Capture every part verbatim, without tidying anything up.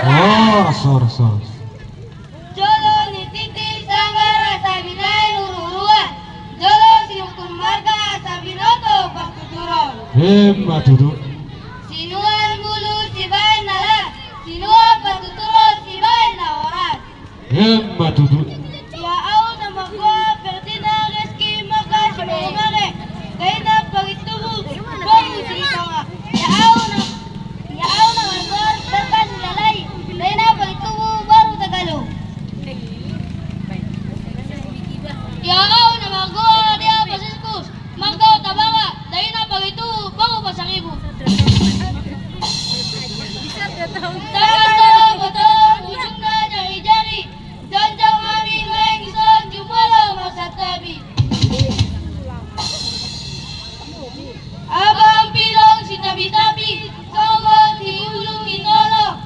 Horas, horas, horas. Jolo ni tintin sanggar asa binahen uruuruan. Jolo sihungkun marga asa binoto partuturon. Emma tutu. Sinuan bulung sibahen na las, sinuan partuturon sibahen na horas. Emma tutu. Ia au na margoar Ferdinand Reski marga Simanjuntak, dainang Parintubu, boru Silitonga. Ia au na, ia au na margoar Berkas Silalai, dainang Parintubu, boru Tegalu. Ia au na margoar Dea Franciscus marga Hutabarat, dainang Parintubu, boru Pasaribu. Tangan tolu potong, ujungna jarijari, jongjong hami nuaeng dison jumolo marsantabi. Abang pilong sitabitabi, sogot ni bulung ni tolong,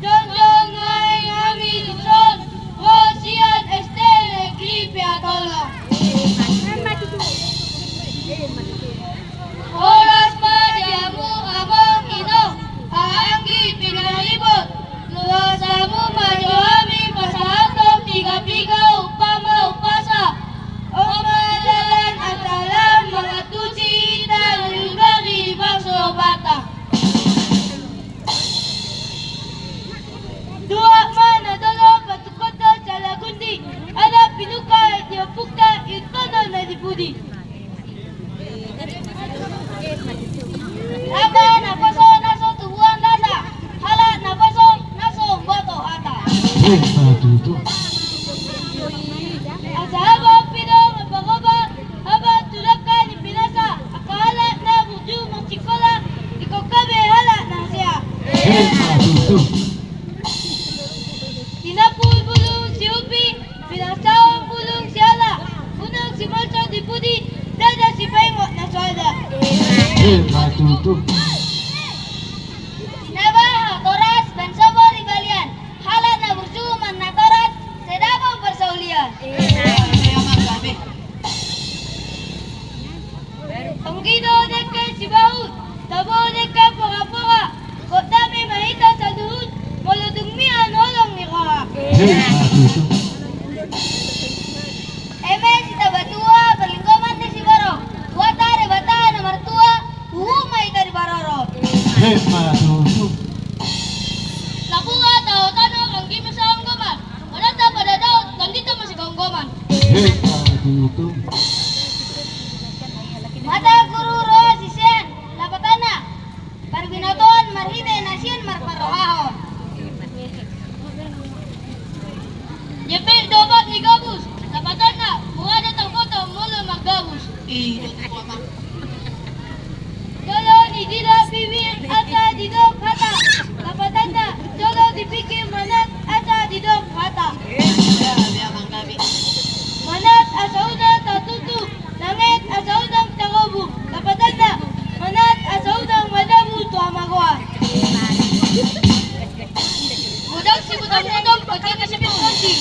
jongjong nuaeng hami dison, ro sian S D Negeri Piatolong. Horas ma di hamu amang inong, haha anggi pinaribot. Horas ma di hamu, pasahathon piga-piga umpama umpasa. On ma dalan asa lam mangantusi hita, nunga di bangso Batak. Dua ma na dolo patupot do jala gundi, ala pinuka di ompungta, ingkon na di pudi. Angka naposo na so tubuan lata, halak naposo na so umboto hata. Emma tutu. Asa haba pido mapagoba, haba tu dangka ni pinasa, angka halak na burju marsikola, ingkon gabe halak na husea. Emma tutu. Tinampul bulung siupi, pinasahon bulung siala, unang simalsol di pudi, ndada sipaingot na so ada. Emma tutu. Tinaba hatoras bahen sobor di balian, halak na burju manatoras, sai dapot parsaulian. Anggi do dengke sibaut, tabo dengke pora-pora, gok dame ma hita saluhut, molo dung mian holong ni roha. Emma tutu. Eme sitabatua, parlinggoman ni siborok, Tuhanta Debata na martua, huhut ma hita diparorot. Emma tutu. Napuran tahu tano, anggi ma sahonggoman, manat na pada daut, anggi ma sigonggoman. Emma tutu. Mata guru roha sisean, lapatanna, parbinotoan marhite na sian marparrohahon. Jempek do obat ni gabus, lapatanna, mura do tauboto molo manggabus. Jolo didok bibir asa didok hata, lapatanna, jolo dipikir manat asa didok hata. Manat asa unang tartutu, nanget asa unang tarobu, lapatanna, manat asa unang madabu tu hamagoan. Godang sibutang-butang, pangkini sipir tonti.